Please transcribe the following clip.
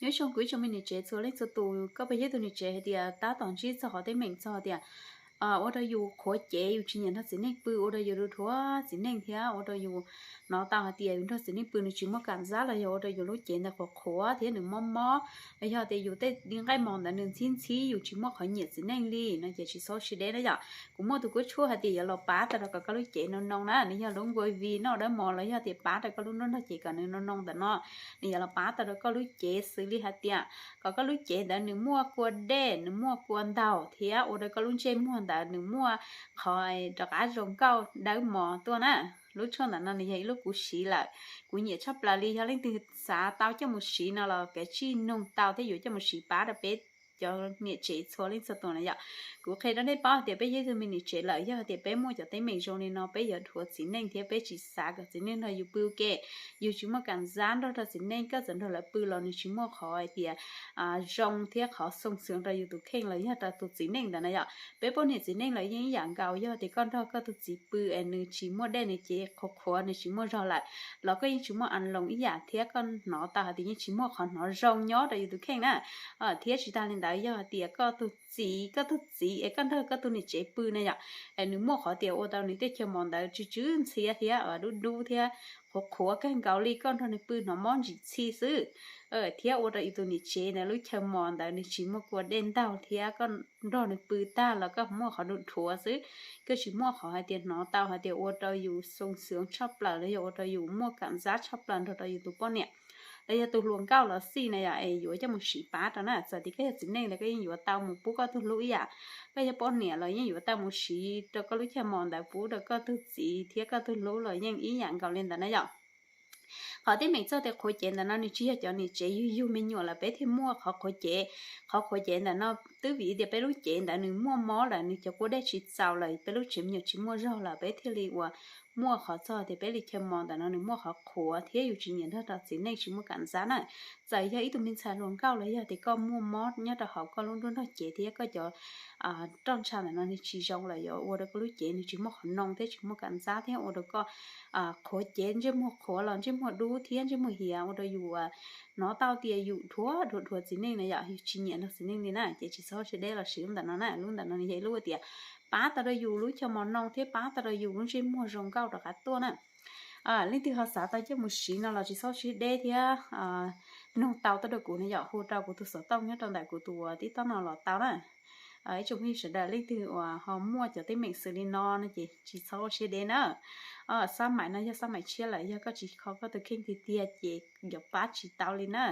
Nyob zoo kuv ib tsoom me niam tsev txhua leej txhua tus, koj puas yog ib tug niam tsev hais tias tab tom ntsib txog qhov teeb meem txog tias ua rau yus qhuav cev, yus tsis nyiam nrog txiv neej pw, ua rau yus dhuav txhiv neej thiab ua rau yus hnov tau hais tias yus nrog txiv neej pw nws tsis muaj kam zab los yog ua rau yus lub cev ntawd qhuav qhuav thiab nws mob mob, los yog tias yus tej nqaij mos ntawd nws ntxhib ntxhib yus tsis muaj qhov nyiam txiv neej li no ces tsis txhob sib deb na yom. Kuv muaj tus kuv tshuaj hais tias yuav los pab tau rau kom koj lub cev noo noo na, nws yog lub nqua vi noj dawb mos los yog tias pab rau koj lub nruab nrog cev kom nws noo noo ntawm no, nws yuav los pab tau rau koj lub cev xws li hais tias kom koj lub cev ntawd nws muaj kua dej, nws muaj kua ntaug thiab ua rau koj lub ntsej muag ntawd nws muaj qhov rov qab zoo nkauj dawb mos tuaj na. Lub tshuaj ntawm no nws yog ib lub kuv siv lawm, kuv nyiam tshaj plaws li. Yog leej twg xav tau coj mus siv no los kav tsij nug tau thiab yuav coj mus siv pab rau peb cov niam tsev txhua leej txhua tus na yom. Kuv qhia rau nej paub tias peb yog ib tug me niam tsev lawm, yog tias peb muaj cov teeb meem zoo li no, peb yuav dhuav txiv neej thiab peb tsis xav kom txiv neej nrog yus pw ua ke, yus tsis muaj kam zab nrog rau txiv neej, koj txawm nrog lawv pw los nws tsis muaj qhov hais tias zoo thiab qhov xoo xwm rau yus tus kheej los yog rau tus txiv neej ntawd na yom. Peb poj niam txiv neej los yeej ib yam nkaus, yog tias koj nrog koj tus txiv pw es nws tsis muaj dej, nws cev qhuav qhuav, nws tsis muaj zog lawm los koj yeej tsis muaj a loos ib yam thiab koj hnov tau hais tias yeej tsis muaj qhov hnov zoo nyob rau yus tus kheej na. Thiab tsis tas li ntawd, yog hais tias koj tus txiv, koj tus txiv es koj nrog koj tus niam tsev pw na yom, es nws muaj qhov tias ua tau nws tej chaw mos ntawd tsw tsw ntxhiab thiab dub dub thiab qhuav qhuav kawg nkaus li, koj nrog nws pw hnov mob ntsim txhi xwb, thiab ua rau yus tus niam tsev ntawd lub chaw mos ntawd nws tsis muaj kua dej ntaug thiab koj nrog nws pw tag los koj muaj qhov dhuav dhuav xwb, koj tsis muaj qhov hais tias hnov tau hais tias ua rau yus xoo xwm tshaj plaws los yog ua rau yus muaj kam zab tshaj plaws nrog rau yus tus poj niam los yog tus hluas nkauj los xij na yom, es yuav coj mus siv pab rau na. Txawm tias koj yog txiv neej los koj yeej yuav tau mus pub koj tus hlub ib yam, koj yog poj niam los yeej yuav tau mus siv rau koj lub chaw mos ntawd pub rau koj tus txiv thiab koj tus hlub los yeej ib yam nkaus li ntawd na yom. Qhov teeb meem txog tias qhuav cev ntawm no nws tsis yog cov niam tsev yug yug me nyuam lawm peb thiaj muaj qhov qhuav cev. Qhov qhuav cev ntawm no twb vim tias peb lub cev ntawd nws muaj mob lawm, nws cov kua dej tsis txaus lawm, peb lub tsev me nyuam tsis muaj zog lawm peb thiaj li uas muaj qhov txog tias peb li chaw mos ntawm no nws muaj qhov qhuav thiab yus tsis nyiam nrog rau txiv neej tsis muaj kam zab na. Txawm yog ib tug me ntxhais hluas nkauj los yog tias koj muaj mob nyob rau hauv koj lub nruab nrog cev thiab koj cov roj ntsha ntawm no nws tsis zoo lawm yuav ua rau koj lub cev nws tsis muaj qhov noo thiab tsis muaj kam zab thiab ua rau koj qhuav cev, ntsej muag qhuav los ntsej muag dub thiab ntsej muag hiav ua rau yus hnov tau tias yus dhuav dhuav dhuav txiv neej na yom, yus tsis nyiam nrog txiv neej li na, ces tsis txhob sib deb los siv lub ntawm no na. Lub ntawm no nws yog ib lub tias pab tau rau yus lub chaw mos noo thiab pab tau rau yus lub ntsej muag zoo nkauj rov qab tuaj na. Leej twg ho xav tau coj mus siv no los tsis txhob sib deb thiab nug tau tuaj rau kuv na yom, hu rau kuv tus xov tooj nyob rau ntawm kuv tus TikTok no los tau na. Ib tsoom phooj ywg sawv daws leej twg uas ho muaj cov teeb meem xws li no no ces tsis txhob ua siab deb na. Xab maim no yog xab maim tshiab lawm, yog koj tsis kho koj tus kheej tiag tiag ces yuav pab tsis tau li na.